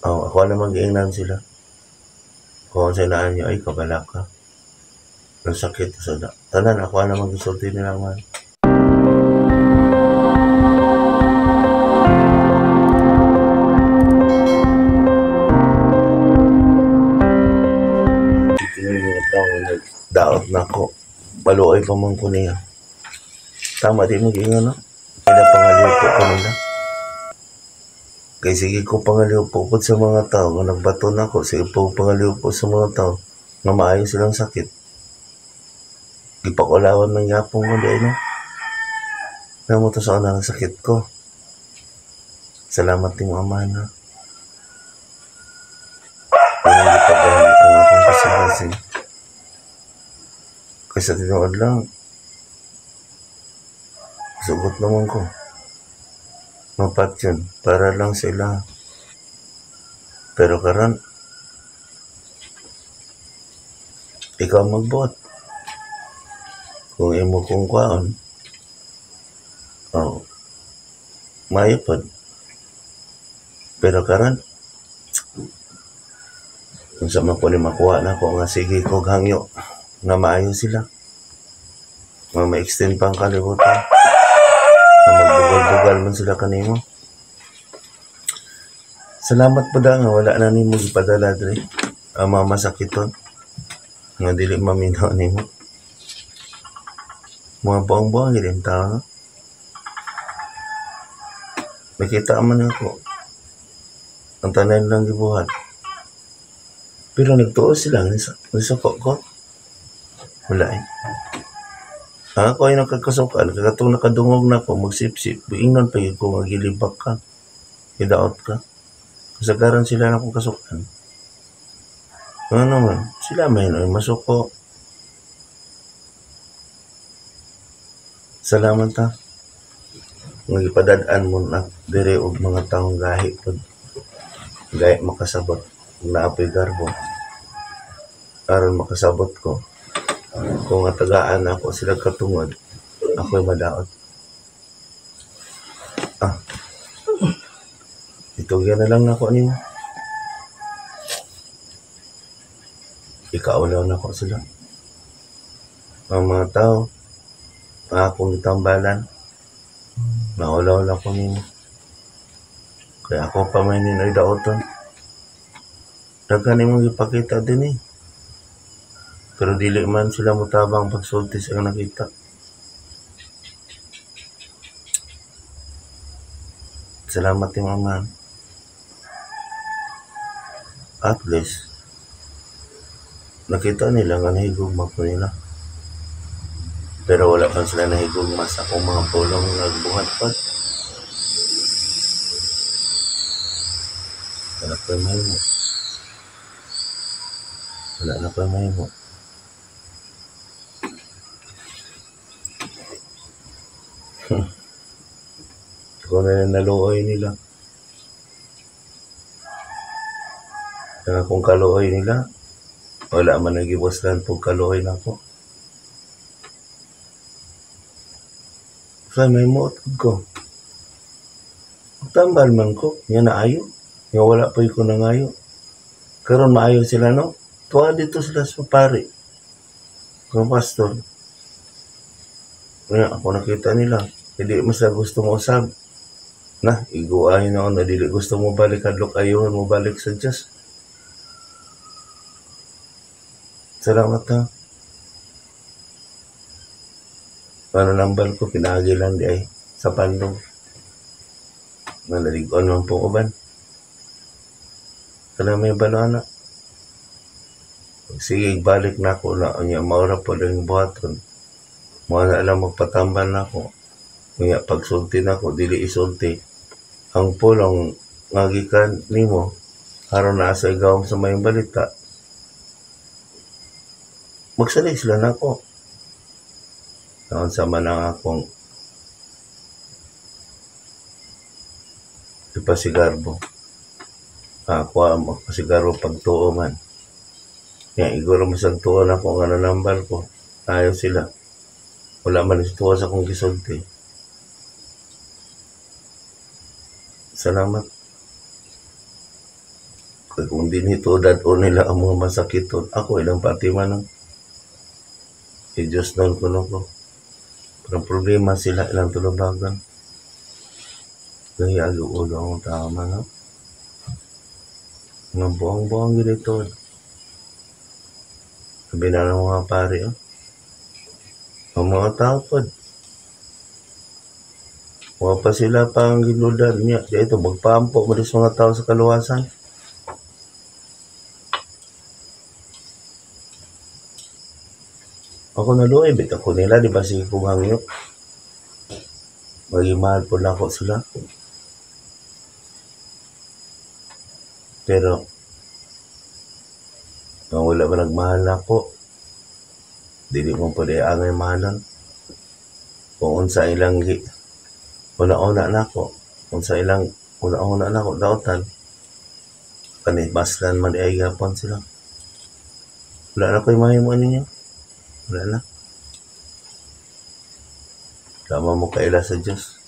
Oh, ako naman giingnan sila. Kung sa naan niyo ay kabala ka. Ang sakit sa tanan ako naman gisulti nila man. Daot na ko. Baluoy pa man ko niya. Tama di mo giingon, no? Kaya pangaliw po ko nila. Kaya sige ko pangaliw po po sa mga tao nga nagbato na ko. Sige po pangaliw po sa mga tao nga maayo silang sakit. Gipakulawan ng yapong ko di no? Namo to sa unang sakit ko. Salamat ni mo ama na. Ang gipagani ang akong kasing-kasing. Kaysa tinuod lang, sugot naman ko. Mapat yun, para lang sila. Pero karon, ikaw magbuot. Kung imo kong kwaon, oh, maayo pod. Pero karon, kung sa man ko ni makuha na ko nga sige ko hangyo nga maayo sila. Nga ma-extend pa ang kalibutan. Nga magbugal-bugal man sila kanimo. Salamat po da nga wala na nimo gipadala dre. Ang mga masakiton nga dili maminaw nimo. Mga buang-buang gid ang tao, no? Nakita man ako. Ang tanan lang gibuhat. Pero nagtuo sila nisuko ko. Wala eh. Ako ay nakakasukan. Kakatong nakadungog na ako, magsipsip. Ingnon pa yun kung magilibak ka. Hidaot ka. Kasagaran sila na akong kasukan. Ano naman, sila may ay masuko. Salamat ha. Nagpadadaan mo na dire og mga taong gahi pag gahi makasabot. Naapoy garbo. Aron makasabot ko. Kung atagaan ako sila katungod, ako'y madaot. Ah. Itugyan na lang nako nimo. Ikaulaw na ko sila. Ang mga tao, ang akong gitambalan, naulaw na ko nimo. Kaya ako pa may ninoy daoton. Daghan nimong gipakita din eh. Pero dili man sila mutabang pagsulti sa nakita. Salamat ni Mama. At least, nakita nila nga nahigugma ko nila. Pero wala pa sila nahigugma sa akong mga pulong nagbuhat pa. Wala pa mahimo. Wala na pa mahimo. Ako na naluoy nila. Kaya kung kaluoy nila, wala man nagibuslan pag kaluoy na ako. Sa may muot ko. Tambal man ko, nga naayo. Nga wala pa ko nangayo. Karon maayo sila, no? Tuwa dito sila sa pare. Kung pastor. Nga ako nakita nila. Hindi mo sila gusto mo usab. Na, iguahin ako na dili gusto mo balik hadlok ayun mo balik sa Diyos. Salamat ha. Pananambal ko, pinagi lang di ay sa pandong. Nalaligon man po ko ban. Kaya may balo anak. Sige, balik na ako na. Unya, maura po lang yung buhaton. Mga na alam magpatambal na ako. Unya, pagsulti na ako, dili isulti. Ang pulong ngagikan nimo aron naa sa igawom sa mayong balita. Magsalig sila nako. Naon sa man ang akong ipasigarbo. Ako ang magpasigarbo pagtuo man. Nga, iguro masang tuo na ako ang nanambal ko. Ayaw sila. Wala man tuo sa akong gisulti. Salamat. Kay kung dinhi tuod nila ang mga masakiton, ako ilang patiman ng Diyos noon kuno ko. Parang problema sila ilang tulubagan. Kaya ulo ang tama, no? Mga buang-buang ginito. Sabi na ng mga pare, oh. Ang mga tao po. Mga pa sila pang ginudan niya. Kaya ito, magpaampo mo sa mga tao sa kaluwasan. Ako naluoy, bit ako nila, di ba sige kong hangyo. Maging mahal po na ako sila. Pero, kung wala ba nagmahal na ako, dili mo po di angay mahalan. Kung unsa ilang una-una na ako, unsa ilang una-una na ako, dautan, kanibaslan man ay gapon sila. Wala na ko'y mahimo ninyo. Wala na. Tama mo kaila sa Diyos.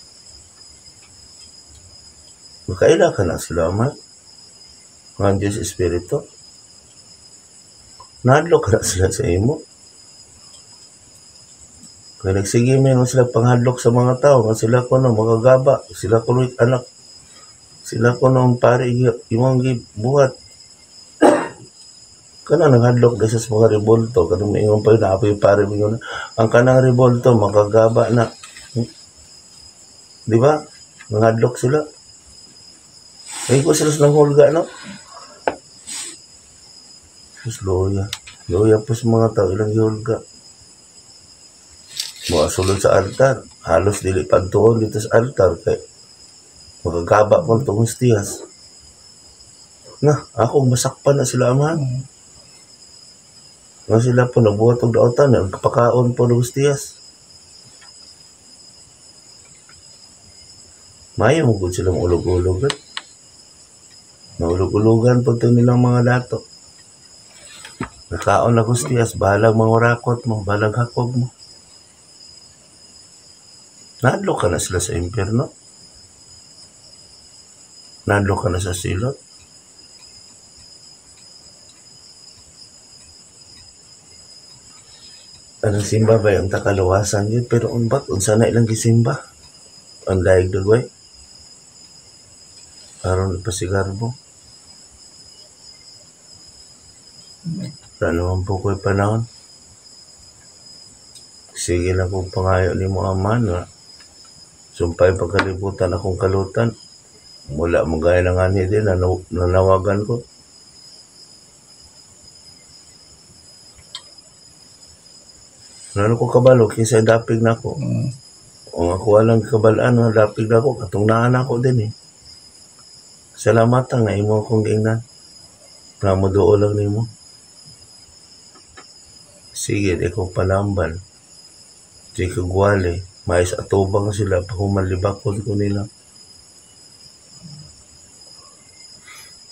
Makaila ka na sila, Ama. Ang Diyos Espiritu. Nahadlok ka na sila sa imo. Kaya nagsige may sila panghadlok sa mga tao. Nga sila ko no makagaba. Sila ko no anak. Sila ko no ang pare imong gibuhat. Kana naghadlok na sa mga revolto. Kanang maingon pa yun, naapoy pare mingon. Ang kanang revolto, makagaba na. Di ba? Nanghadlok sila. Ay ko sila sa nanghulga, no? Sus, loya. Loya po sa mga tao, ilang gihulga. Mga sulod sa altar. Halos dili pagtuon dito sa altar. Kay makagaba po itong hustiyas. Na, ako masakpan na sila, amahan. Nga sila po, nabuhat og dautan, nagpakaon po ng hustiyas. Mayo mo gud silang ulog-ulog. Naulog-ulogan po ito nilang mga dato. Nakaon na hustiyas, bahalag mangurakot mo, bahalag hakog mo. Nadlo ka na sila sa impyerno. Nadlo ka na sa silot. Anong simba ba yung takaluwasan yun? Pero unbat, unsa na ilang gisimba? Ang daig dugway. Aron pasigarbo. Wala naman po ko'y panahon. Sige lang kung pangayo ni mo ama na sumpay pagkalibutan akong kalutan. Mula magaya na nga niya din, nanawagan ko. Ano ko kabalo, kinsa dapig na ako. O ako walang kabalaan, dapig na ako, katungnaan ako din eh. Salamat ang imo akong giingnan. Namuduo lang nimo. Sige, di ko panambal. Di ko gwali. Mais atubang sila, pahumalibakon ko nila.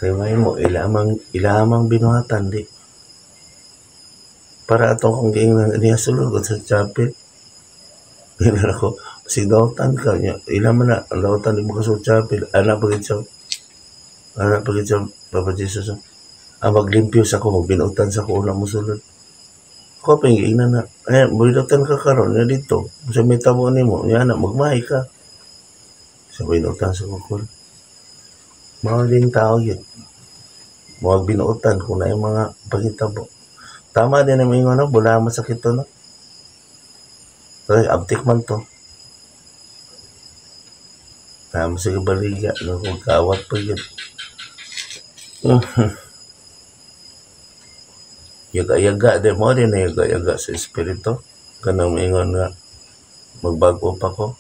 Kaya may mo, ilamang binuhatan, di. Para atong kong giingnan, niya sulod sa chapel. Giingnan ako, sigdautan ka niya. Ilaman na, ang dautan di mo ka sa chapel. Anak pagit siya, Papa Jesus. Ang maglimpyo sa ako, magbinutan sa ako, una mo sulod. Ako pa yung giingnan na, ay, binutan ka karon niya dito. Sa may tabo nimo, niya na, magmahay ka. Sa binutan sa kukul. Mga din tao yun. Mga binutan kung na yung mga pagitabo. Tama din ang ingon, no? Bula masakit to, no? Ay, abtik man to. Tama sa baliga, no? Kung kawat pa yun. Yaga-yaga, di mo din na yaga-yaga sa espiritu. Kanang maingon nga, magbago pa ko.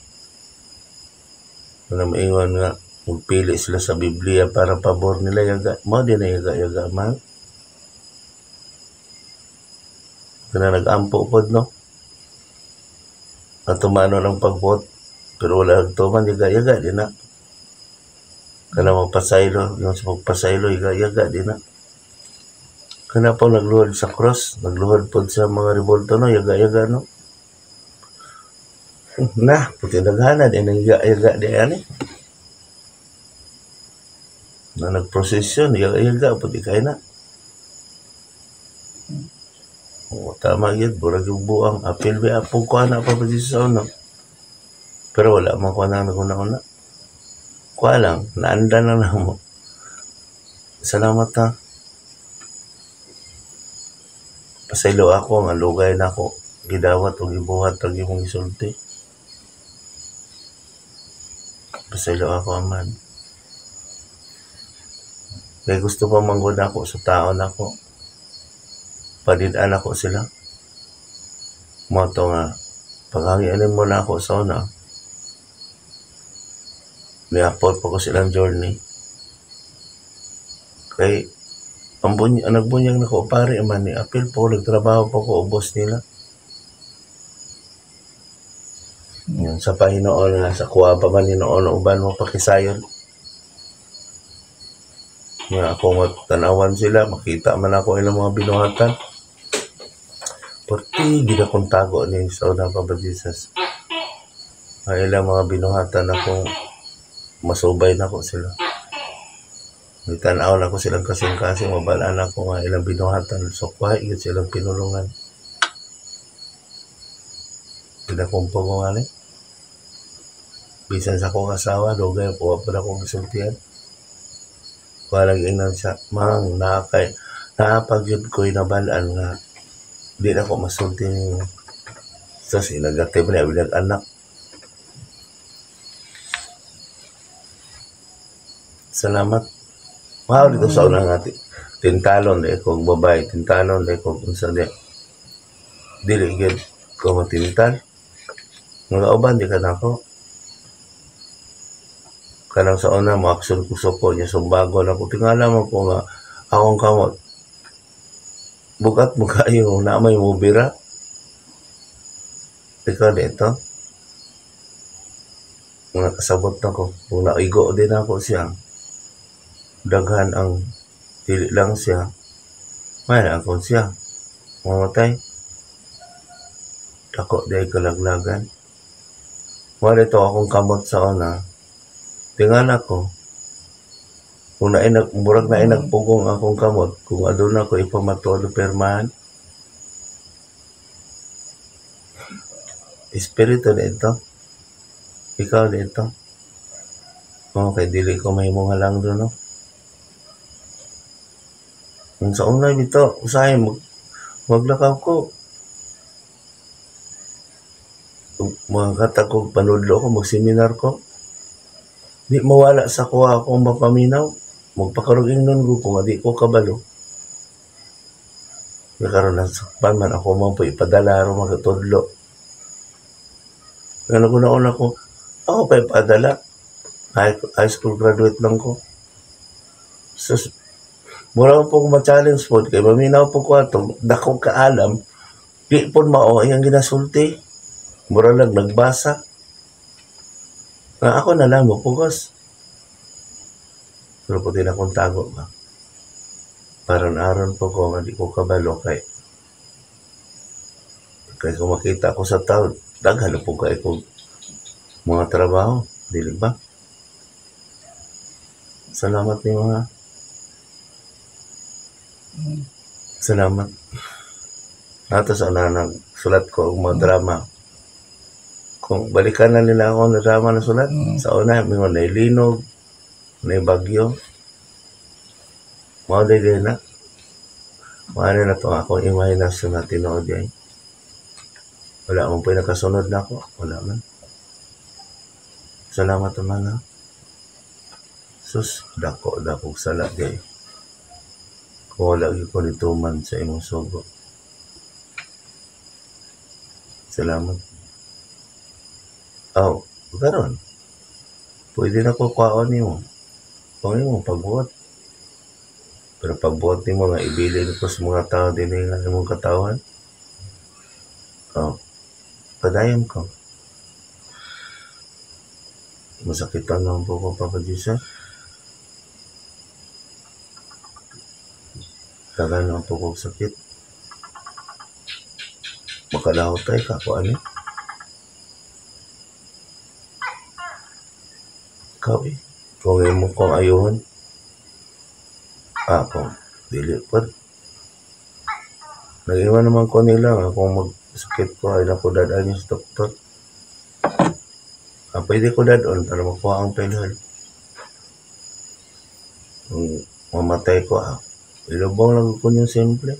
Kanang maingon nga, magpili sila sa Biblia para pabor nila. Yaga, mo din na yaga-yaga, man. Kana nag-ampo pod, no? At tumano ng pagbuot, pero wala nagtuman, yaga-yaga, di na. Kana magpasaylo, yung sa magpasaylo, yaga-yaga, di na. Kana po nagluhod sa cross, nagluhod po sa mga revolto, no? Yaga-yaga, no? Na, puti naghana, di na yaga-yaga, di yan, eh. Na nagprosesyon, iyaga pud ikay na. Oo, tama gyud, burag yung buang apil ba apog ko ana pa sa una. Pero wala man ko na naguna-una. Kuha lang, naanda na namo. Salamat ha. Pasaylo ako nga lugay nako gidawat og gibuhat ang imong gisulti. Pasaylo ako, Amahan. Kay gusto pa man gud nako sa tao nako. Padid-an nako sila. Mao to nga paghangian mo na ako sa una. Niapot pa ko silang journey. Kay ang nagbunyag nako pare man ni apil po, nagtrabaho po ko ubos nila. Yan, sa Panginoon nga sa kuha pa man hinoon uban mo pakisayon. Nga ako matanawan sila, makita man ako ilang mga binuhatan. Porti gid akong tago ni sa una, Papa Jesus. Ang ilang mga binuhatan akong masubay nako sila. Gitanaw nako silang kasing-kasing, mabalaan ako nga ilang binuhatan. So kuha gyud silang pinulungan. Gid akong pagungan eh. Bisan sa akong asawa, dugay po pa na akong gisultihan. Walang ingnan siya, mang nakay napagyud ko'y nabalaan nga di na ko masulti ninyo. Sa sinagate pa niya, bilang anak. Salamat. Wow, dito sa unang nga tintalon di ko babae, tintalon di ko unsa di. Dili gyud ko matintal. Mga uban di ka nako. Kanang sa una mo action ko suko niya sumbago na ko tingala mo ko nga akong kamot. Bugat mo kayo na may mubira. Ikaw dito. Mga kasabot na ko. Kung naigo din ako siya. Daghan ang dili lang siya. May akong siya. Mamatay. Dako di kalaglagan. Wala ito akong kamot sa una. Tingala ko. Kung nainag, murag na inagpugong akong kamot, kung aduna ko ipamatuod o pirmahan. Espiritu na ito. Ikaw na ito. Okay, dili ko mahimong halang doon, no? Kung sa una bitaw, usahay, maglakaw ko. Mga katag ko, panudlo ko, magseminar ko. Di mawala sa kuha akong mapaminaw. Magpakaruging nun ko kung di ko kabalo. Nakaroon na sakpan man ako man po ipadala ro magtudlo. Nga naguna-una ko, ako pa ipadala. High school graduate lang ko. So, mura po ko ma-challenge po. Kaya maminaw po ko ato, dako kaalam, di po mao ang ginasulti. Mura lang nagbasa. Nga ako na lang mapugos. Pero po din akong tago ba. Parang aron po ko nga di ko kabalo kay kung makita ko sa tao, daghan po kay ko mga trabaho, dili ba? Salamat ni mga. Salamat. Ato sa una nagsulat ko og mga drama. Kung balikan na nila ako ng drama na sulat, sa una, mingon na linog, na bagyo. Mao day na. Mao na to akong imahinasyon na tinuod ay. Wala man po nakasunod na ako. Wala man. Salamat naman ha. Sus, dako, dako sala di. Kung wala gyud ko nituman sa imong sugo. Salamat. Aw, karon. Pwede na ko kwaon nimo. Kung imong pagbuot. Pero pagbuot nimo nga ibilin ko sa mga tao dinhi nga imong katawan. Oh, padayon ko. Masakitan lang po ko, Papa Jesus. Tagal lang po ko sakit. Makalahot tayo ka kung ano. Ikaw eh. Kung imo kong ayuhon. Ako, dili pod. Nag-iwan naman ko nila nga kung magsakit ko ay nako dadaan niya sa doktor. Pwede ko dadon para makuha ang PhilHealth. Kung mamatay ko, ilubong lang ko niyo simple.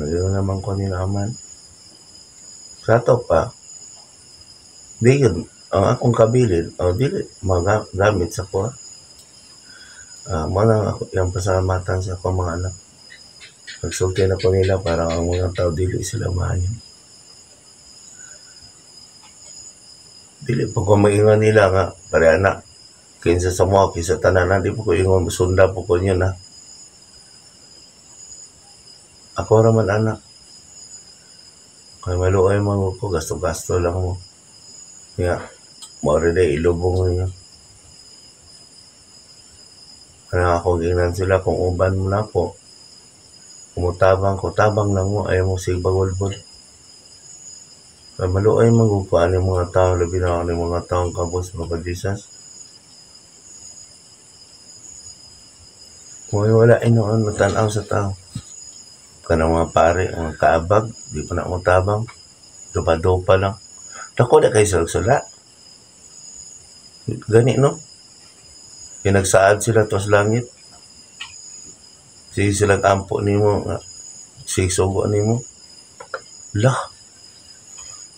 Nag-iwan naman ko nila aman. Sa ato pa, di yun, ang akong kabilin, dili magamit sa kuha. Mo na ako yung pasalamatan sa akong mga anak. Nagsulti na ko nila para ang mga tao dili sila maayo. Dili pa ko maingon nila nga pare anak kinsa sa mo kinsa tanan na di pa ko ingon sunda po ko niyo na. Ako ra man anak. Kay maluoy man ko gasto-gasto lang mo. Nga mo ra day ilubong niyo. Kana ako giingnan sila kung uban mo na ako. Kumutabang ko, tabang lang mo, ayaw mo sig bagulbol. Kay maluoy man gud ko ani mga tao, labi na ani mga taong kabos, Papa Jesus. Kung wala inoon matanaw sa tao. Kanang mga pare, mga kaabag, di pa na mo tabang. Dupa-dupa lang. Dako na kayo sula. Gani no? Pinagsaad sila tos langit. Sige silang ampo nimo, sige sugo nimo. Lah.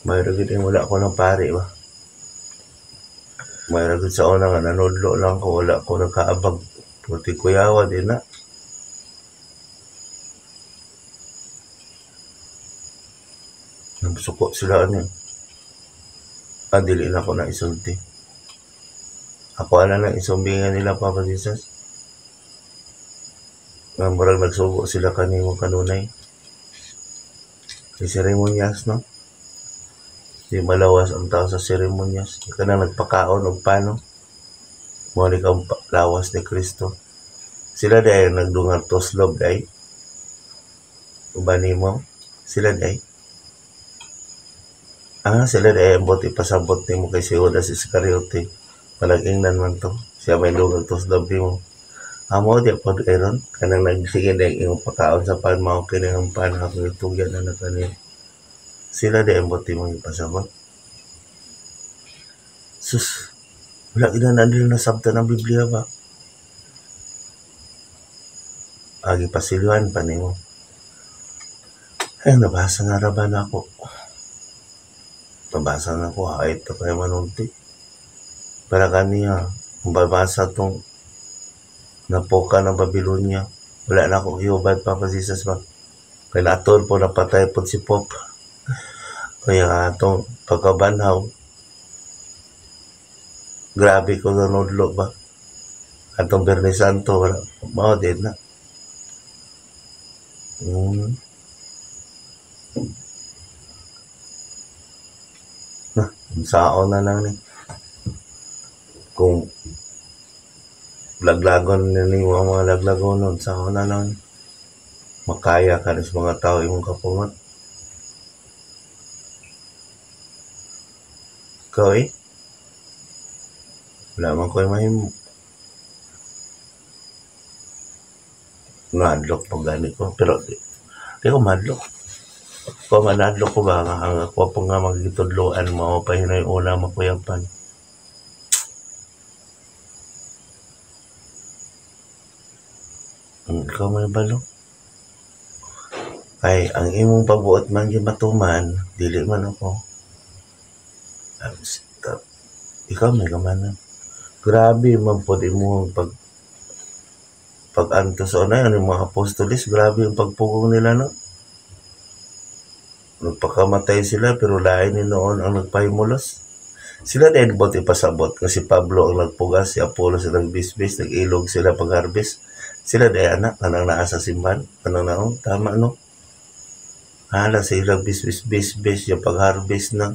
Mayroon gid wala ko ng pare ba. Mayroon gid sa una nga nanudlo lang ko, wala ko nagkaabag. Puti kuyawa din na. Nagsuko sila ano. Dili na ako na isulti. Ako ala na isumbingan nila Papa Jesus. Nga murag nagsugo sila kanimo kanunay. Kay seremonyas no. Di malawas ang tao sa seremonyas. Kanang nagpakaon og pano. Mo ni kang lawas ni Kristo. Sila dahil nagdungan toslob dahil. Uban nimo sila dahil. Sila dahil ang buti pasabot nimo kay si Judas Iscariote. Palagingnan man to. Siya may dungag toslob nimo. Amo di pod eron kanang nagsige dahil imong pakaon sa pan mao kini ang pan akong itugyan na kanil. Sila di ang buti mong ipasabot. Sus, wala gina na nila nasabtan ang Biblia ba? Agi pasiluan pa nimo. Ay, nabasa nga ra ba na ako? Nabasa na ako, hayop na kayo manunti. Para kaniya, babasa tong napoka ng Babylonia. Wala na ako giubad, Papa Jesus ba? Kaya natol po, napatay po si Pope. Kaya atong pagkabanhaw, grabe ko nanudlo ba? Atong Biyernes Santo, wala. Mao din na. Na, saon na lang ni. Kung laglagon ni mga laglagon nun, saon na lang ni. Makaya ka na sa mga tao imong kapungot. Ikaw eh. Wala man ko'y mahimo. Nadlok pag gani ko. Pero di ko madlok. Kung manadlok ko ba, ang ako po nga magitudloan mo, pahinoy una makuyapan. Ikaw may balo. Ay, ang imong pagbuot man yung matuman, dili man ako. Ikaw may kamanan. Grabe man po di mo pag-antos o na yun, yung mga apostolis, grabe yung pagpugong nila, no? Nagpakamatay sila, pero lain ni noon ang nagpahimulos. Sila din buti pasabot kasi Pablo ang nagpugas, si Apollo sila nagbisbis, nag-ilog sila pag-harvest. Sila din anak, kanang naa sa simbahan, kanang naong, tama no? Hala sila bisbis-bisbis yung pag-harvest na.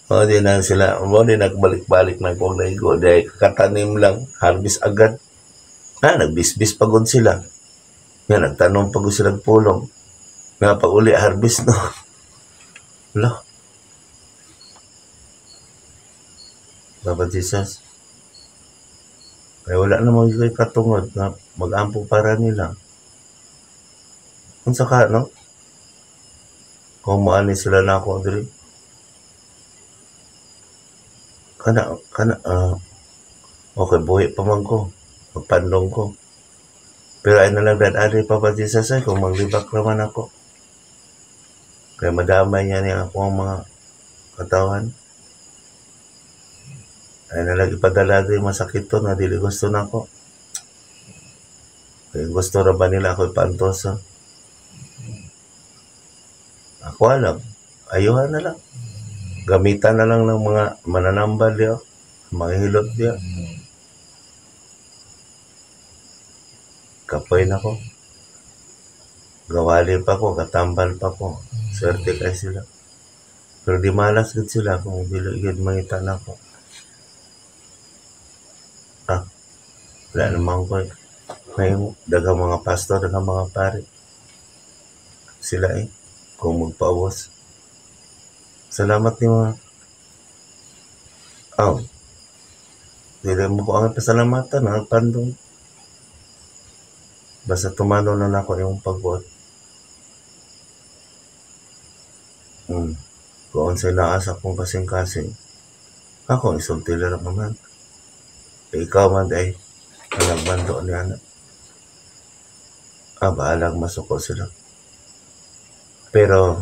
O di na sila, o di nagbalik-balik na kung naigo, dahil katanim lang, harvest agad. Na, nagbisbis pagod sila. Nga, nagtanong pagod sila pulong. Nga, pag uli, harvest no. Wala. Papa Jesus. Kaya wala na ko'y katungod na mag-ampo para nila. Unsa ka, no? Kung maani sila na ako diri. Kana, kana, okay, buhi pa man ko. Magpandong ko. Pero ay nalang dad-adi Papa Jesus ay kung maglibak naman ako. Kaya madamay niya niya ako ang mga katawan. Ay nalang ipadala din masakit to na dili gusto na ako. Kaya gusto ra ba nila ako ipaantosan? Ako alam, ayuhan na lang. Gamitan na lang ng mga mananambal diyo, mga hilot diyo. Kapoy na ko. Gawali pa ko, katambal pa ko. Swerte kay sila. Pero di malas gud sila kung dili gid mangita na ako. Ah, wala naman ko. May daghang mga pastor, daghang mga pare. Sila eh, kung magpaubos. Salamat ni mga. Oh, dili mo ko ang pasalamatan, ang pandong. Basta tumano na nako yung pagbuot. Kung unsay naa sa akong kasing-kasing, ako isulti lang naman. Ikaw man ay ang nagbando ni anak. Ah, bahalang masuko sila. Pero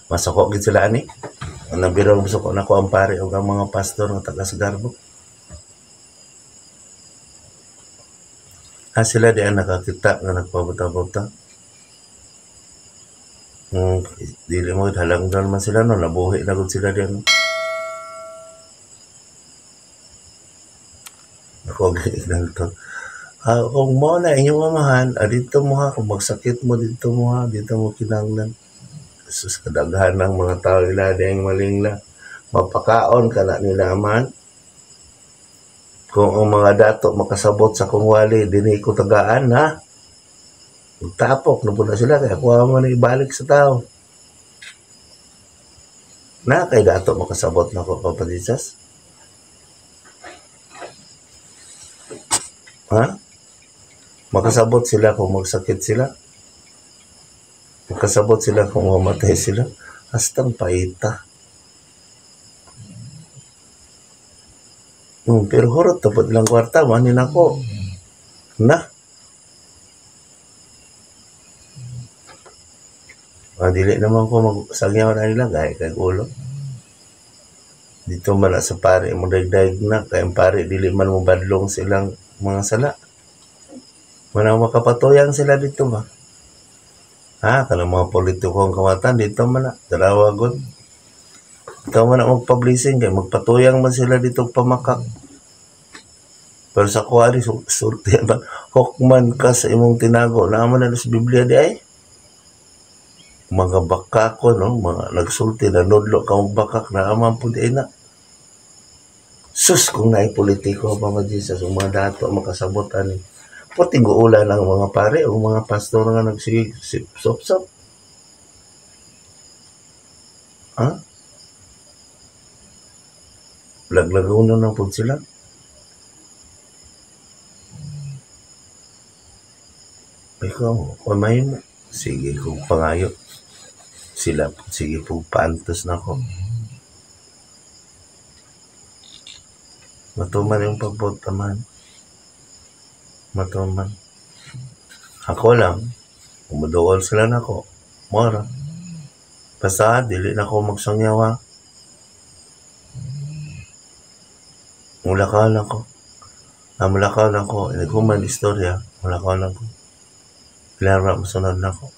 masuko gid sila ani. Ang nabirong masuko nako ang pare o ang mga pastor nga taga sa Garbo. Ah, sila di ang nakakita nga nagpabuta-buta. Dili mo halangdon man sila no, nabuhi na gud sila diyan. Ako to. Ah, kung mo na inyong mamahan, ah, dito mo ha, kung magsakit mo dito mo ha, dito mo kinahanglan. Sus, kadaghan ng mga tao ila diyang malingla. Mapakaon ka na nila man. Kung ang mga dato makasabot sa kong wali, dinhi ko tagaan ha. Magtapok na po na sila, kaya kuha mo na ibalik sa tao. Na kay dato makasabot na ko, Papa Jesus. Ha? Makasabot sila kung magsakit sila. Makasabot sila kung mamatay sila. Hastang paita. Pero hurot, tapot lang kwarta, manin ako. Na. Ah, dili naman ko magsangyaw na nila, gaya kay ulo. Dito man na sa pare mo dagdag na, kay ang pare dili man mo badlong silang mga sala. Manang makapatuyang sila dito ba? Ha, kanang mga politiko ang kawatan dito man na, dalawa gud. Ikaw man na magpa-blessing kay magpatuyang man sila dito pamakak. Pero sa kuha ni sulti man, hokman ka sa imong tinago, naa man na sa Biblia di ay. Mga bakako no, mga nagsulti na nudlo ka og bakak na man pud ay na. Sus, kung naay politiko pa man Jesus, ang mga dato makasabot ani. Puting guulan ang mga pare o mga pastor nga nagsige sop-sop. Ha? Laglagaw na lang pud sila. Ikaw, kung may mo, sige kung pangayo. Sila, sige po, paantos na ko. Matuman yung pagbotaman. Matuman. Ako lang, umuduol sila na ako. Mora. Basta, dili na ako magsangyaw ha. Mulakaw lang ko. Ah, mulakaw lang ko. Naghuman istorya, mulakaw lang ko. Kailangan masunod na ako.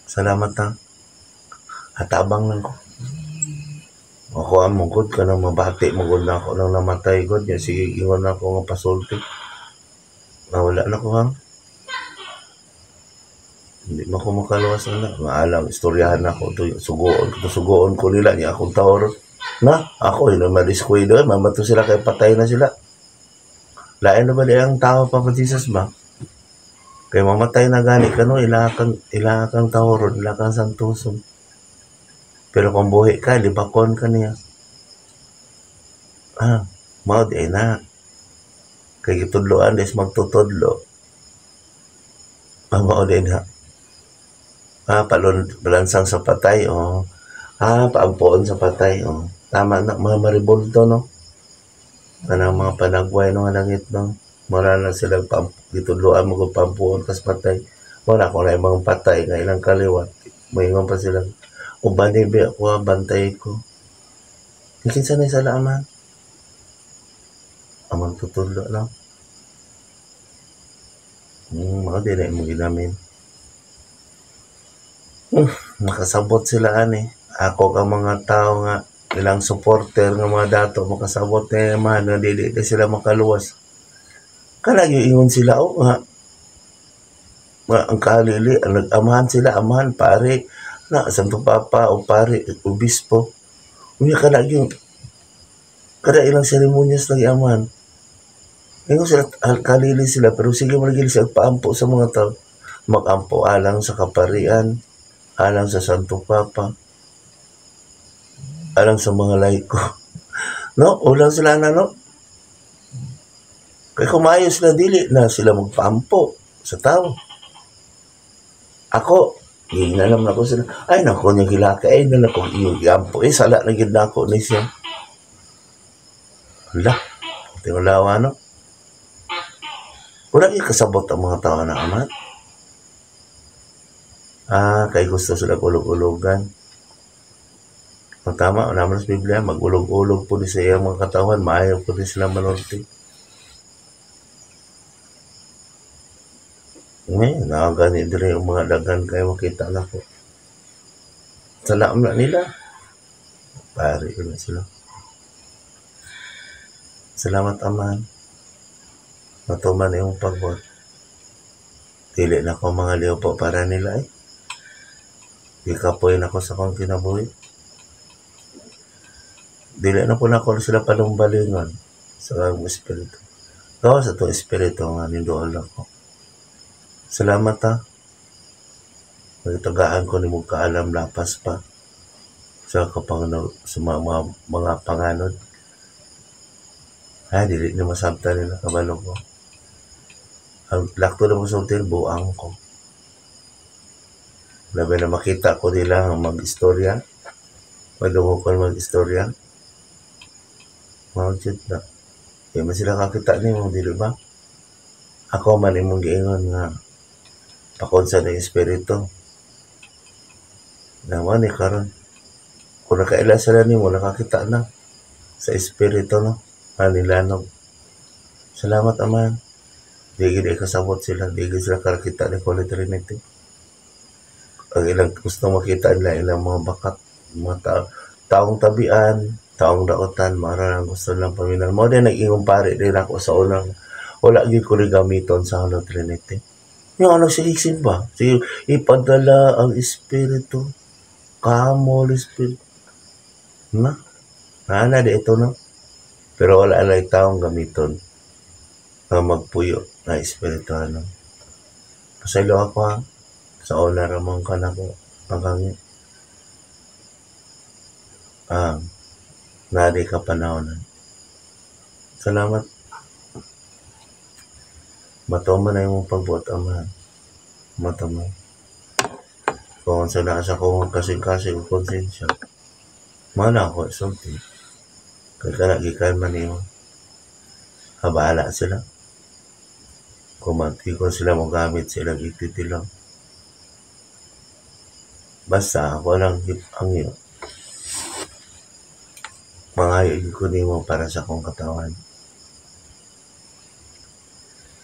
Salamat ha. Hatabang lang ko. Ako ang mungkod ka nang mabati, mungkod na ako nang namatay god. Yan, sige, ingon na ako nga pasulti. Nawala na ko ha. Hindi mo ako makaluwas na. Maalam, istoryahan na ako. Ito, sugoon ko, sugoon ko nila. Niya akong tawar. Na, ako, yun ang madiskway doon. Mamato sila kaya patay na sila. Lain na ba di ang tao, Papa Jesus ba? Kaya mamatay na gani ka no, ila kang tawaron, ila kang santuson. Pero kung buhi ka, libakon ka niya. Ah, Mao di ay na. Kay gitudloan des magtutudlo. Ah, mao di na. Ah, palon, palansang sa patay, oh. Ah, paampoon sa patay, oh. Tama na, mga maribolto, no? Kanang mga panagway, no, nga langit, no? Mura na sila, gitudloan mo kung paampoon kas patay. Wala ko na yung mga patay nga ilang kaliwat. Maingon pa sila, uban ni ako, ah, bantay ko. Kinsa na sala, man? Ang magtutudlo, no? Mga di na imong ginamin. Makasabot sila ani. Ako ka mga tao nga ilang supporter nga mga dato makasabot na man nga dili na sila makaluwas. Kanang ingon sila oh nga nga ang kalili ang nag-amahan sila, amahan pare na Santo Papa o pare obispo. Unya kana yung kada ilang seremonyas lagi amahan. Ingon sila kalili sila pero sige man lagi sila paampo sa mga tao. Magampo alang sa kaparian, alang sa Santo Papa, alang sa mga laiko. No, ulang sila na, no? Kaya kung maayo sila, dili na sila magpaampo sa tao. Ako, giingnan naman ako sila. Ay, nako niya gilaka. Ay, na nako, iyong giampo. Eh, sala na gid nako ni siya. Hala, tingulawa, no? Wala yung kasabot ang mga tao na amat. Ah, kay gusto sila ulog-ulogan. Ang tama, wala man sa Biblia, mag-ulog-ulog po ni sa iyang mga katawan, maayo po ni sila manulti. Ngayon, nakagani diri ang mga dagan kayo makita na po. Salaam na nila. Pare ko na sila. Salamat, Aman. Matuman iyong pagbuhat. Dili na ko mga liyo po para nila eh. Ikapoy na ko sa akong kinabuhi. Dili na po na ako sila palumbalingon sa akong espiritu. Gawa sa itong espiritu nga nindool ako. Salamat ha. Nagtagaan ko ni mong kaalam lapas pa sa kapangano, sa mga panganod. Ay, dili ni masabta nila kabalo ko. Ang lakto na masulti, buang ko. Labi na makita ko nila ang mag-istorya. Madungog ko mag-istorya. Mga na. Di man sila kakita nimo, dili ba? Ako man imong giingon nga pakonsa ng espiritu. Naman ni karon. Kung nakaila sila nimo, nakakita na sa espiritu, no? Manilanog. Salamat, Aman. Di gid kasabot sila, di gid sila karakita ni Holy Trinity. Ang ilang gusto makita nila ilang mga bakat, mga taong tabian, taong daotan, mara ang gusto nilang paminaw. Mao din nag-ingong pare din ako sa unang wala gyud ko rin gamiton sa Holy Trinity. Yung ano, sige simba, sige ipadala ang espiritu, kamo espiritu. Na, na di ito no. Pero wala alay taong gamiton na magpuyo na espiritu ano. Pasaylo ako ha. Sa una ramang ka na ko ang kangit. Ah, nari ka panahonan. Salamat. Matuman na imong pagbuot, Amahan. Matuman. Kung sa nasa kong kasing-kasing o konsensya, mana ako isulti. Kaya ka nagikan man niyo. Habala sila. Kung ko sila mogamit sila ititilang. Basta ako lang ang iyo. Mangayo ko nimo para sa akong katawan.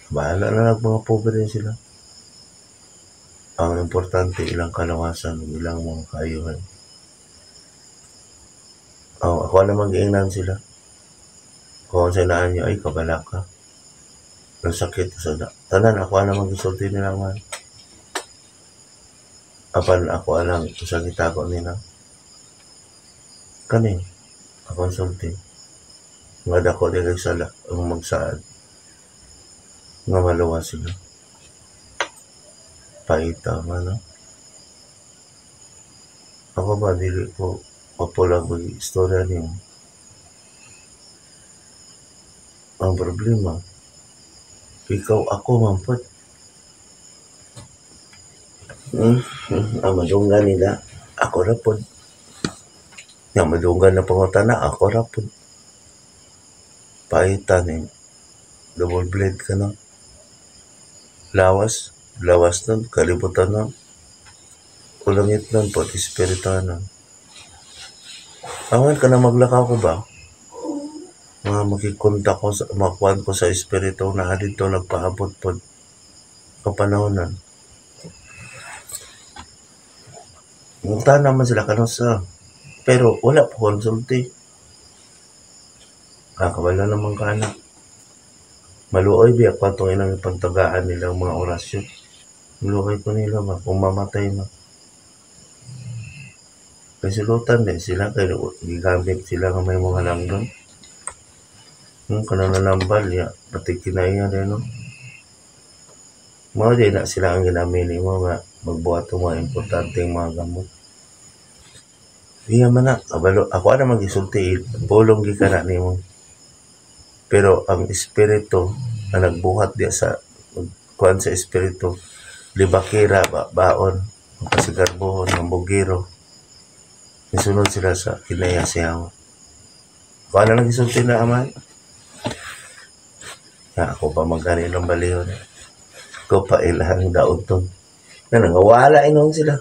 Bahala na lang mga pobre sila. Ang importante ilang kalawasan, ilang mga kaayuhan. Oh, ako naman giingnan sila. Kung sa naan niyo ay kabala ka. Ang sakit sa tanan ako naman gisulti nila man. Apan ako alang sa gitago nila. Kani ako sulti. Nga dako dili sala ang magsaad. Nga maluwas sila. Paita man no? Ako ba dili ko mapulag mag istorya nimo. Ang problema, ikaw ako man pod. Ang madunggan nila, ako ra pod. Nga madunggan na pangutana, ako ra pod. Paitan eh. Double blade ka na. Lawas, lawas nun, kalibutan nun. Ulangit nun po, espirituhanon. Awan ka na maglakaw ko ba? Mga makikontak ko, sa, makuan ko sa espiritu na dito nagpaabot po kapanahonan. Munta naman sila kanusa. Pero wala po konsulti. Kakawala naman ka na. Maluoy biya pa itong ilang pagtagaan nilang mga orasyon. Maluoy ko nila ba kung mamatay na. Kasi din sila kay gigamit sila nga may mga langgam. Kanang nalambal ya pati kinaiya din no. Mao di na sila ang ginamili mo nga magbuhat og mga importanteng mga gamot. Iya man na kabalo ako ana magisulti pulong gikan na nimo. Pero ang espiritu na nagbuhat diya sa kuan sa espiritu libakira ba baon pasigarbohon ng bugiro. Nisunod sila sa kinaya siya. Ako ana lang gisulti na amay. Ya, ako pa magkani ng baliyon. Ko pa ilang daoton. Na nangawala inon sila.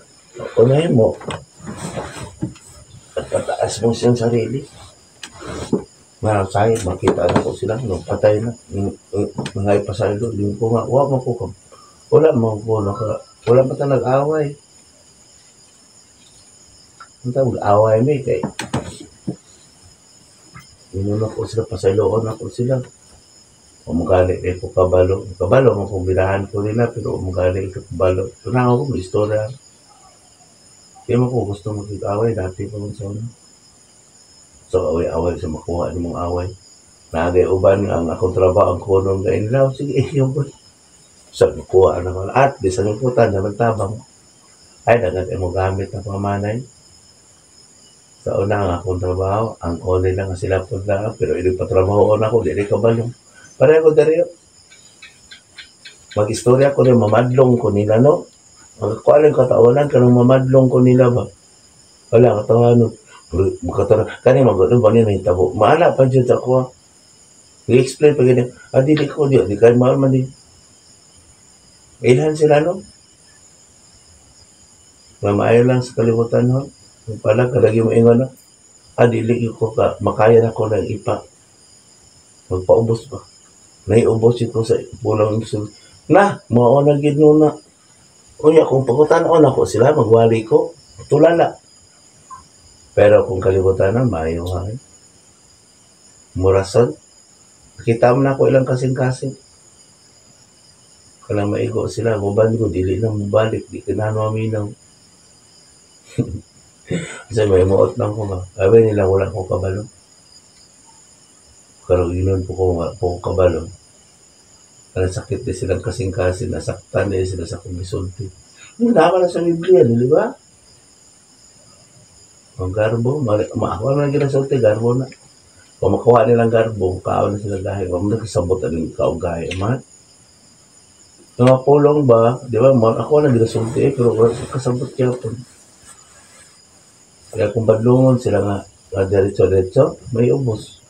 Unahin mo. At pataas mo siyang sarili. Mga kahit makita na ko sila, no, patay na. Mga ipasalo, di ko nga, wa man ko wala man ko naka, wala pa ta nag-away. Ang tawag, away may kay. Inon ako sila, pasayloon ako sila. Umugali ko kabalo. Kabalo mo kung binahan ko nila, pero umugali ko kabalo. Ito na ako, may istorya. Di mo ko gusto makig-away, dati pa man sa una. So, away-away sa makuha ni mong away. Nagay uban ang akong trabaho, ang kunong gain nila. Sige, yung ba? So, makuha naman. At, di sa lungkutan, naman tabang. Ay, dagat mo gamit na pamanay. Sa una, ang akong trabaho, ang only lang sila po na, pero hindi pa trabaho ako, di kabalo. Pareho dari mag-istorya ko rin, mamadlong ko nila, no? Magkuha lang katawanan, kanong mamadlong ko nila ba? Wala, katawanan. Makatara, kani magano ba niya nahitabo? Maala pa dyan ako, ah. I-explain pa ganyan. Ah, dili ko, di kayo mahal man di. Ilhan sila, no? Mamaayo lang sa kalibutan, no? Yung pala, kalagi mo ingon, no? Ah, dili ko ka, makaya na ko ng ipa. Magpaubos ba? Naiubos ito sa pulang sul. Na, mao na gid na. Unya kung pagkutan-on ako sila magwali ko, tulala. Pero kung kalibutan na, maayo ha. Murason. Kita mo na ako ilang kasing-kasing. Kanang maigo sila, muban ko, dili na mubalik, di kinahanglan maminaw. Kasi may muot lang ko ba. Sabi nila, wala ko kabalo. Pero inon po ko nga, po ko kabalo. Kaya sakit din silang kasing-kasing, nasaktan din sila sa kumisulti. Yung naman na sa Biblia, di ba? Ang garbo, ako naman ginasulti, garbo na. Kung makuha nilang garbo, kaon na sila dahil. Huwag mo nakasabot ang kaugahe, man. Mga pulong ba, di ba, ako na ginasulti, pero kasabot kaya po. Kaya kung badlungon sila nga, diretso-diretso, may ubos.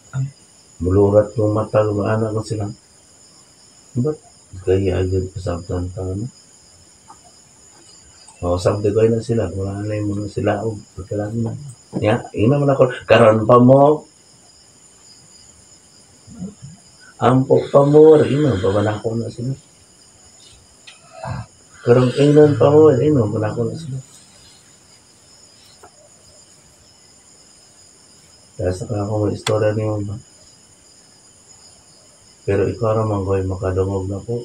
Mulurat ng mata, lumaana ko sila. Ba't kaya agad pasabtan ta, no? O, sabdi ko na sila, wala na yung mga sila, o, pagkalang na. Ya, ina man ako, karon pa mo, ampo pa mo, ina, babanako na sila. Karon ingnon pa mo, ina, babanako na sila. Kaya sa ako may istorya niyo ba? Pero ikaw raman ko'y makadungog na ko.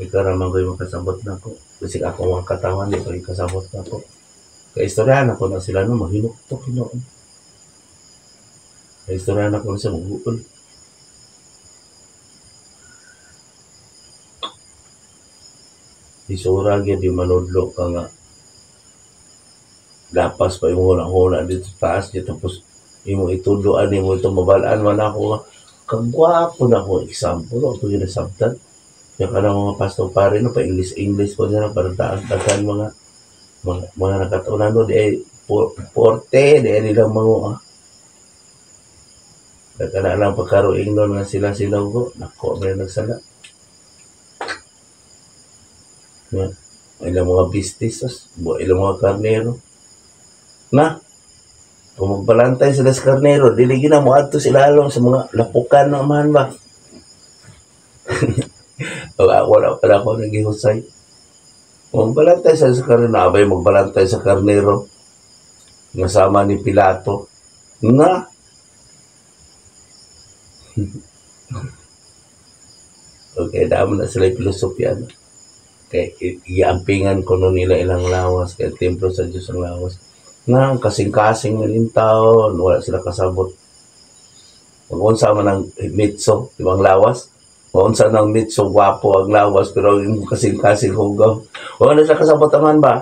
Ikaw raman ko'y makasabot na ko. Kasi ako mga katawan, di ko ikasabot na ko. Kaya istoryahan ako na sila no, mahinuktok hinoon. Kaya istoryahan ako na siya, maguol. Isura gyud di manudlo ka nga. Lapas pa imo huna-huna dito taas dito tapos imo itudloan imo ito mabalaan man ako nga. Kagwapo na ako example, ako ginasabtan. Yung kanang mga pastor pare no, pa English-English po nila, parang daan mga nakatunan no, di ay porte, di ay nilang mga Nagkana lang pagkaroing nun nga sila sila ko, nako, may nagsala. Nga, ilang mga bistis, ilang mga karnero. Na, kung magbalantay sila sa karnero, dili gina mo adto sila along sa mga lapukan na man ba. Wala pala ako nagihusay. Magbalantay sila sa karnero, abay magbalantay sa karnero. Nga sama ni Pilato. Na, okay, damo na sila filosofiya. No? Kay iampingan ko no nila ilang lawas, kay templo sa Diyos ang lawas. Nga, kasing-kasing ng taon, wala sila kasabot. Magunsa man ang mitso, di ba ang lawas? Magunsa ng mitso, gwapo ang lawas, pero yung kasing-kasing hugaw. Wala sila kasabot aman ba?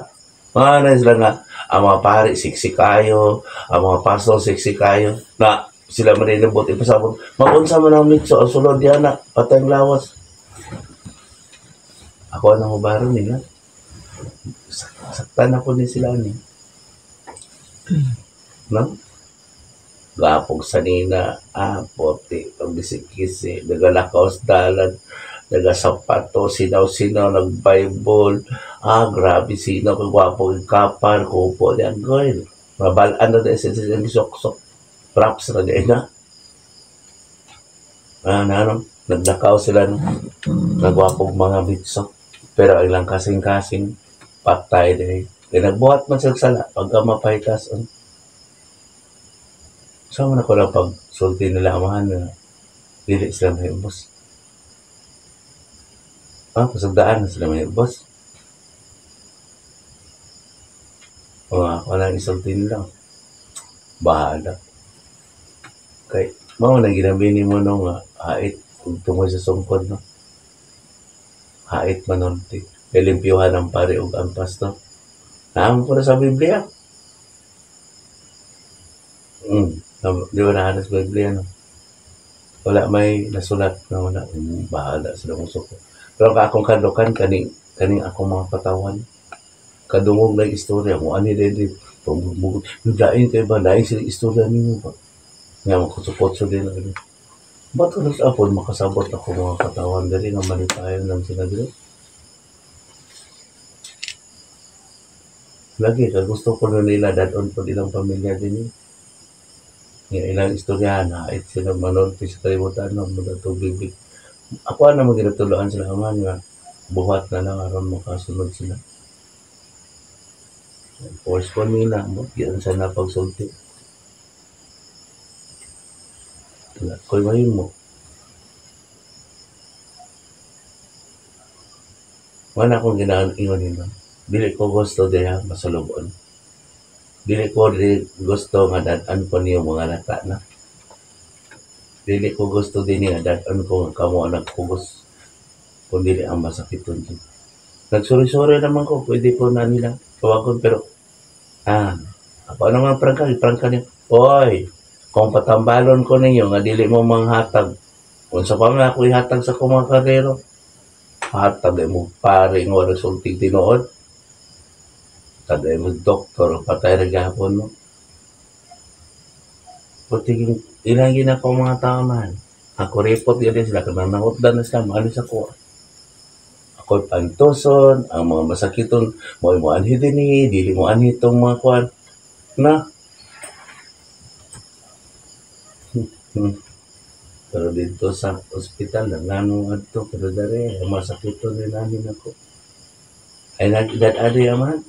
Wala sila nga, ang mga pari, siksi kayo, ang mga pastor, siksi kayo. Na, sila maninibot, ipasabot. Magunsa man ang mitso, ang sulod yan na, patay ang lawas. Ako ang hubaro nila. Saktan ako ni sila ni. No? Gapog sanina, pote, pagkisi-kisi, nagalakaw sa dalan, nagasapato, sinaw-sinaw, nag-Bible, grabe sinaw, kagwapo, kapal, kupo, yan, girl. Mabalaan na dahil sa sok-sok, props na dahil na. Ano, naglakaw sila, no? Nagwapog mga bitso. Pero ilang kasing-kasing, patay dahil. Kaya nagbuhat man sila sala, pagka mapahitas, Sama na ko lang pagsulti nila amahan na dili sila mahibos. Pasagdaan na sila mahibos. O ako lang isulti nila. Bahala. Kay, mao na ginabini mo no nga, hait, kung tungoy sa sungkod no. Hait manonti. Kay limpyuhan ang pare ug ang pastor. Naam ko na sa Biblia. Di ba nahanas sa Biblia, no? Wala may nasulat na wala. Bahala sila kung suko. Pero ang akong kadukan, kaning akong mga katawan, kadungog na istorya mo, ani din, lain kayo ba? Lain sila istorya ninyo ba? Nga, magkutsukotso din. Ano. Ba't ko sa apon, makasabot ako mga katawan dali nga malipayan lang sila dali. Lagi, kagusto ko na nila, dadon po ilang pamilya din yun. Nga ilang istoryahan, hait sila manulti sa kalibutan, no, mga tubig. Ako na maginatuloan sila man nga buhat na lang aron makasunod sila. Force ko nila mo, yan sa napagsulti. Wala ko'y mahimo. Wala akong ginaingon nila. Dili ko gusto diha masulubon. Dili ko gusto nga dad-an ko niyo mga nata na. Dili ko gusto din nga dad-an ko nga kamo ang nagkugos. Kung dili ang masakiton din. Nagsuri-suri naman ko, pwede ko na nila tawagon, pero ako naman prangka, prangka niyo. Oy, kung patambalon ko ninyo nga dili mo manghatag. Unsa pa man ako ihatag sa akong mga karero? Hatag mo pare nga wala sulting tinuod. Tagay mo doktor, patay ra gihapon mo. Puti ilang ginako mga tao man. Ako report yun sila, kung nanangutdan na sila, maalis ako. Ako'y pantoson, ang mga masakiton, mo mo anhi din eh, dili mo anhi itong mga kuwan. Na. Pero dito sa ospital, nangano adto, pero dere, ang masakiton din namin ako. Ay nag-edad-adi man.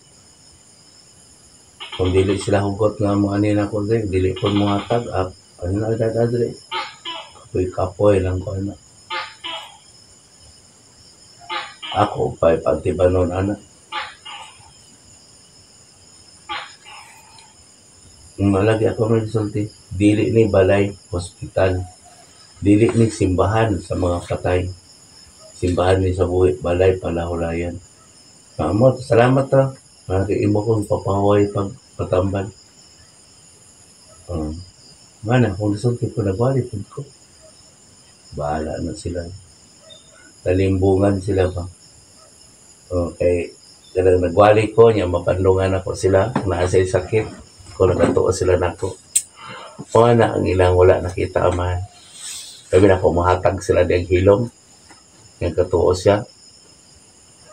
Kung dili sila hugot nga mo ani na ko diri, dili pud mo hatag, ano na edad adri. Kapoy-kapoy lang ko ana. Ako pa'y pantibanon ana. Malagi ako magsulti, dili ni balay hospital. Dili ni simbahan sa mga patay. Simbahan ni sa buhi, balay palahulayan. Mamo, salamat ta. Malagi imo kong papahuway pag patambal. Mana, kung nasulti ko, nagwali po ko. Bahala na sila. Talimbungan sila ba. Okay. Kanang nagwali ko niya, mapandungan ako sila. Naa sila sakit. Kung nagatuo sila nako. O na ang ilang wala nakita, amahan. Sabi na ko, mahatag sila diyang hilom. Nga katuo siya.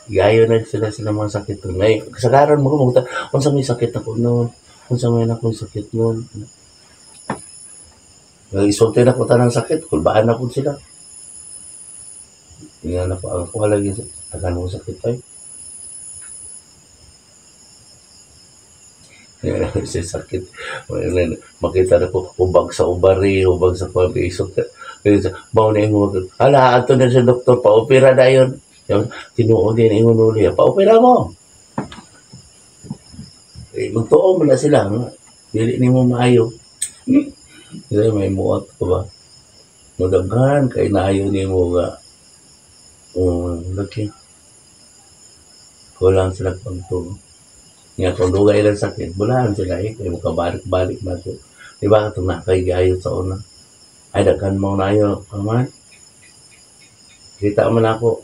Gayo na sila sila mga sakit. Ngay, kasagaran mo ko, magta, unsa may sakit ako noon? Unsa may akong sakit noon? Isulti na ko tanang sakit, kulbaan na po sila. Nga na po, ang kuha lagi, tagan mo sakit ay. Siya sakit. Makita na ko, hubag sa ubari, hubag sa kuha, isok. Bawo na ingon, hala, ato na sa doktor, paopera na yun. Tinuod din ingon uli, paopera mo. Eh, magtuo mo na sila. Dili ni mo maayo. Kasi may muot ko ba? Madaghan kay naayo ni mo nga. Lagi. Kulang sila pagtuo. Nga kung dugay lang sakit, bulaan sila eh. Kaya makabalik-balik na ito. Diba itong nakaigayo sa una? Ay, daghan mo na ayo. Aman. Kita man ako.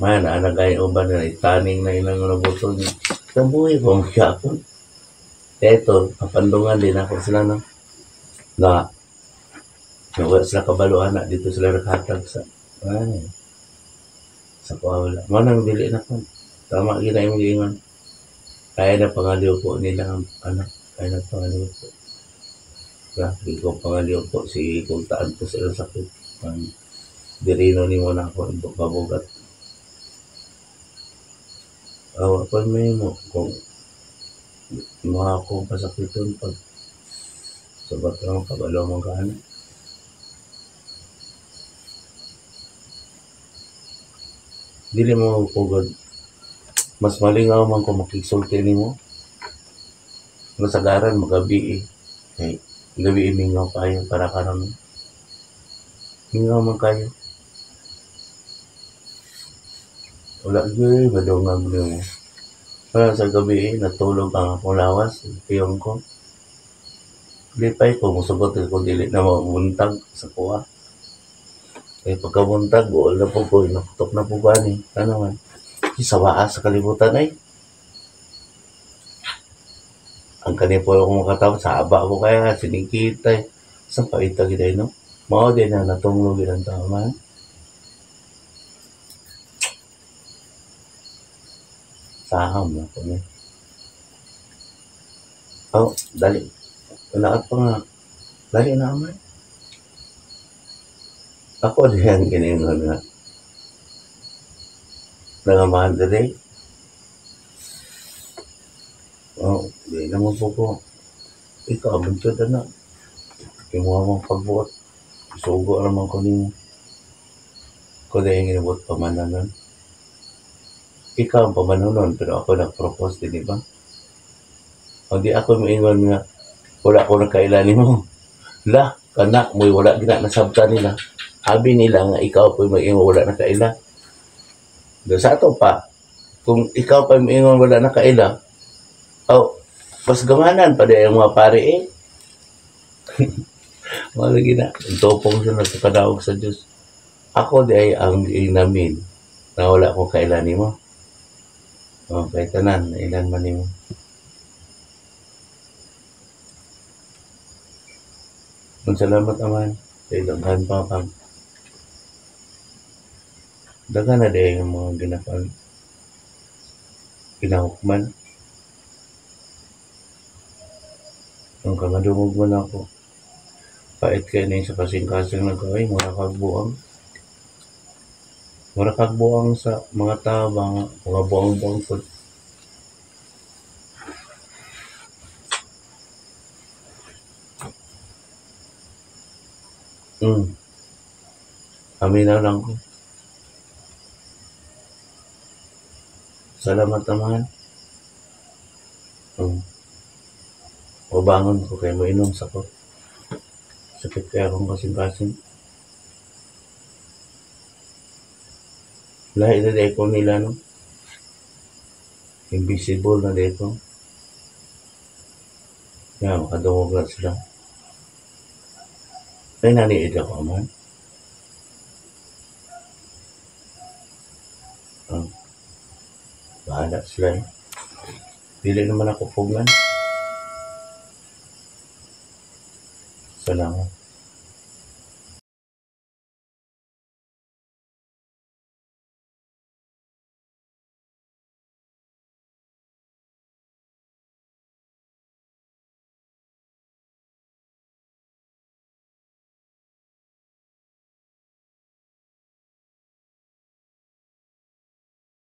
Man, anagay uban na itaning na ilang nabuto niya. Kabuhi ko, magyapon. Eto, kapandungan din ako sila no. Na, wala sila kabaluan na dito sila naghatag sa, ay, sa kuha wala. Manang dili na ko. Tama gina yung giingon. Kaya na pangaliw po nila ang anak. Kaya na pangaliw po. Grabe ko pangaliw po. Sige, kung taan po sila sakit. Dirino ni mo na ako. Kabugat. Awa pa may mo. Kung mga akong pasakiton pag sa batrang kabalo mong kaano. Dili mo pugod. Mas malingaw man kung makigsulti nimo. Masagaran magabi eh. Kay gabi mingaw kayo para karon. Mingaw man kayo. Wala gyud madungag nimo. Para sa gabi eh, natulog ang akong lawas, piyong ko. Lipay ko, musugot ko dili na mabuntag sa kuha. Kaya pagkabuntag, buol na po ko, nakutok na po ba ni? Ano man? Sawaa sa kalibutan ay. Ang kanipo akong makatawa, saba ko kaya, sinigit ay. Saan pa ito kita no? Mao din na natunglo ginang tama. Saham na po niya. Oh, dali. Wala pa nga. Dali na naman. Ako din ang giningon nga. Nangamahan dali. Oh, di naman po ko. Ikaw, buntod na. Kimuha mong pagbuot. Sugo naman ko ninyo. Ko dahil ginabuot pamananon. Ikaw ang pamanunon, pero ako nag-propose din, di ba? O di ako maingon nga, wala ko nagkailan nimo. La, kanak mo'y wala gina nasabta nila. Abi nila nga ikaw po'y maingon wala nakaila. Do sa ato pa, kung ikaw pa maingon wala nakaila, oh, mas gamanan pa di ang mga pare eh. Wala gina, topong sila sa kadawag sa Diyos. Ako di ay ang inamin na wala ko kailan nimo. Okay, tanan, ilan man nimo. Salamat aman, sa daghan pa pang. Daghan na di ang mga ginapan. Pinahukman. Ang kamadungog man ako. Pait kayo na sa kasing-kasing na gawin, mura kagbuang. Mura kagbuang sa mga tao, mga buang-buang po. Aminaw lang ko. Salamat naman. O bangon ko kayo mainom sa ko. Sakit kaya akong kasing-kasing. Lahi na di ko nila, no? Invisible na di ko. Kaya makadungog na sila. Ay, naniid ako, man. Bahala sila eh. Dili naman ako pugngan. Salamat.